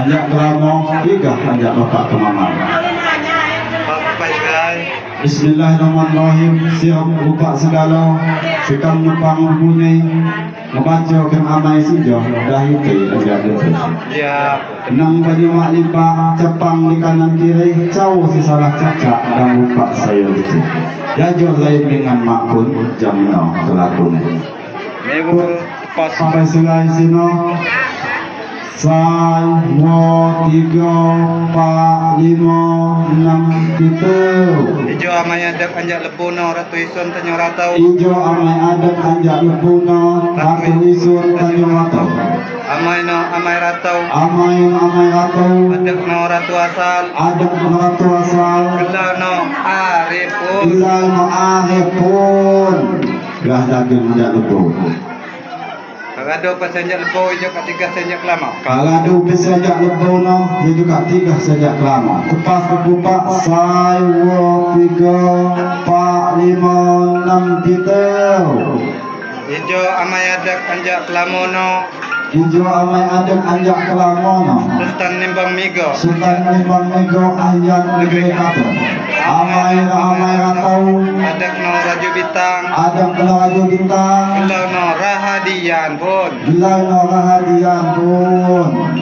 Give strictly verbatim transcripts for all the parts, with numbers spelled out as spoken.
Anjak kelamo, tiga anjak bapa' kemamang. Bismillahirrahmanirrahim. Siap bapa' segalo, sekam nempang bunyi, ngebaco kemamai sijo, dah iti anjak lebu. Ya. Nang banyu mak limpah, cepang di kanan kiri, cau si salah cacak, dang bapa' sayo licin. Jajo lain dengan mak pun, jam no kelakune. Mebul. Sampai selai sino. Sai, duo, tigo, empa', limo, enem, pitu. Ijo amai adep anjak lebu no, Ratu Isun tanyo rato. Ijo amai adep anjak lebu no, Ratu Isun tanyo rato. Amai no amai rato. Amai no amai rato. Adep no ratu asal. Adep no ratu asal. Gelar no Arifun. Gelar no Arifun. Gah daging anjak lebu. Karadu pesen jak lebu, ijo ka tiga sen jak kelamo. Karadu pesen jak lebu no, ijo ka tiga sen jak kelamo. Kupas ke kupas, sai, duo, tigo, empa', limo, enem, pitu. Ijo amai adep anjak kelamo no. Ijo amai adep anjak kelamo no. Sultan Nimbang Migo. Sultan Nimbang Migo, anjak negeri kata. Amai, amai rato. Adep no Rajo Bintang. Adep no Rajo Bintang. Gelar no Rahadian pun. Gelar no Rahadian pun.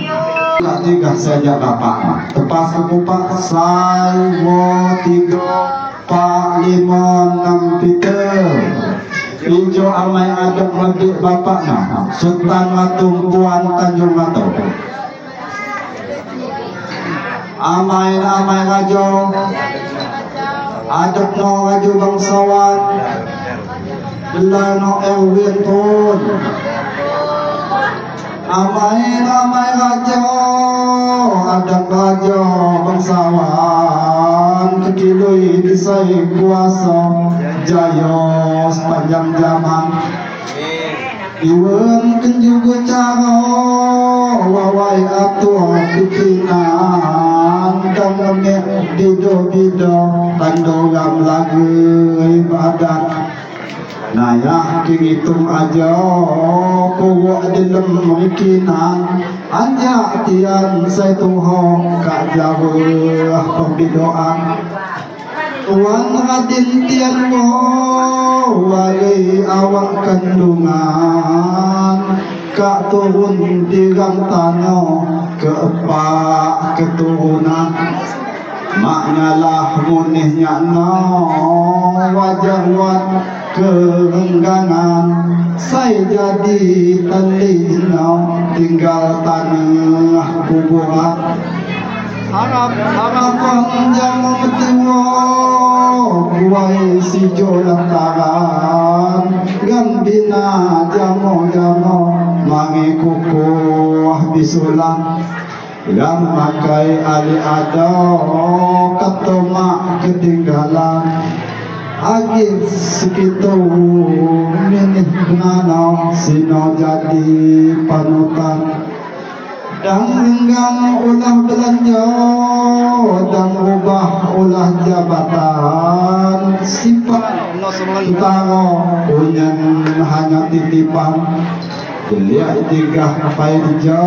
Lah tiga sen jak bapa'. Kupas ke kupas, sai, duo, tigo, empa', limo, enem, pitu. Ijo amai adep ngedik bapa' no. Sultan Ratu Empuan Tanjung Ratu. Amai, amai rajo. Adep no rajo bangsawan. Gelar no Erwin pun. Amai, amai rajo. Adep rajo bangsawan. Kekilui kisai kuaso. Jayo sepanjang zaman. Iwen kenjugo caro, wawai atur pimpinan, dang ngemek bido-bido, tando ram lagei badan. Nayah ke ngitung ajo, kowok dilem rikinan, anjak tian sai tuho, ka jauh pembidoan. Wan Radin Tian Mo, wari awak kandungan, ka turun tiram tano, keempat keturunan. Mak nyalah munih nyak no, wajah wan kerenggangan, sai jadi tali no, tinggal tanah kuburan. Harap, harapan jamo metuo, buai sijo lantaran, gam bina jamo-jamo, mangikukuh bisulan. Gam makai ali ado, kato mak ketinggalan. Agi sekitu minih benano, sino jadi panutan. Dang renggang ulah belanjo, dang ubah ulah jabatan, sipat utaro punyan hanyo titipan. Geliak tigah pai dijo,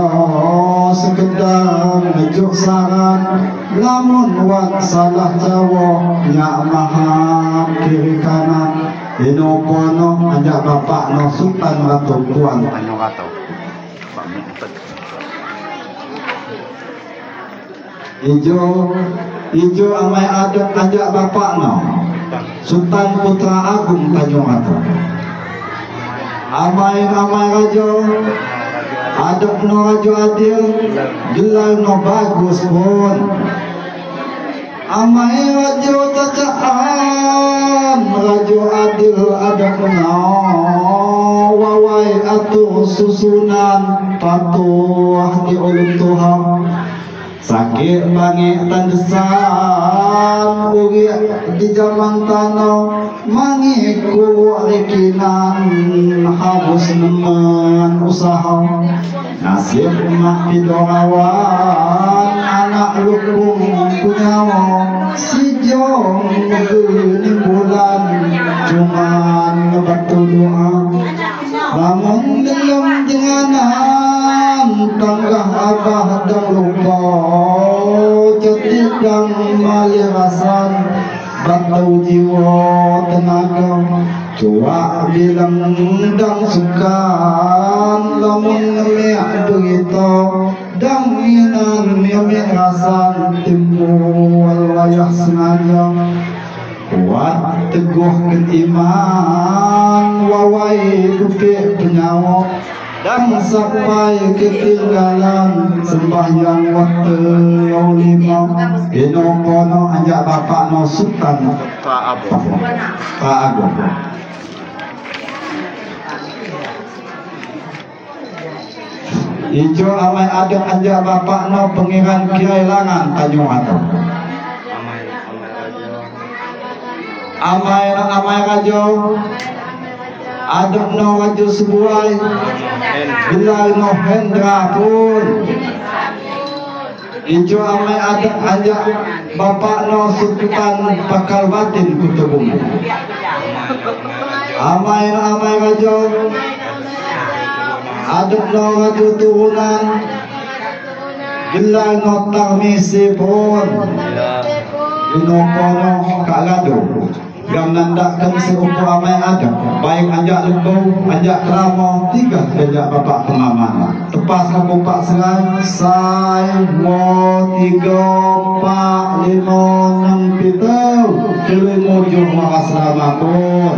sekedar ngejuk saran, lamun wan salah jawo, nyak mahap kiri kanan. Ino pono anjak bapa' no Sultan Ratu Puan Tanjung Ratu. Ijo, ijo amai adet anjak bapa' no, Sultan Putra Agung Tanjung Ratu. Amai, amai rajo, adet no rajo adil, gelar no bagus pun. Amai rajo cacaan, rajo adil adat no, wawai atur susunan, patuh di ulun tuha. Sakik bangik tandesan, urik di jaman tano, mangikuh rikinan, harus nemen usaha. Nasib mak pido rawan, anak lukung punyawo, sijong negeri ni bulan, cuman ngebatu doa. Lamun belum jenganan, tanggah abah dang lupo, cati dang maleh rasan, batau jiwo tenago, cuak bileng dang sukan, lamun ngemek berito, dang minan ngemek rasan, timbul wayah sengajo. Wat teguhken iman, wawai dupek penyawo, dang sapai ketinggalan, sembahyang waktu limo. Ino po no anjak bapak no Sutan Pak Agung. Pak Agung. Ijo amai adep anjak bapak no Pengiran Kiai Langan Tanjung Anom. Amai no amai rajo. Adep no rajo Sebuai. Gelar no Hendra pun. Ijo amai adep anjak bapak no Sutan Pakar Batin Kutubung. Amai no amai rajo. Adep no rajo turunan. Gelar no Tarmisi pun. Ino po no ka rajo. Gam nandakken si uku amai adep, baik anjak lebo, anjak keramo, tiga anjak bapak pengaman. Tepas ka bapak serai, sai, duo, tigo, empat, limo, enem, pitu, kelimo jo maras rama pun.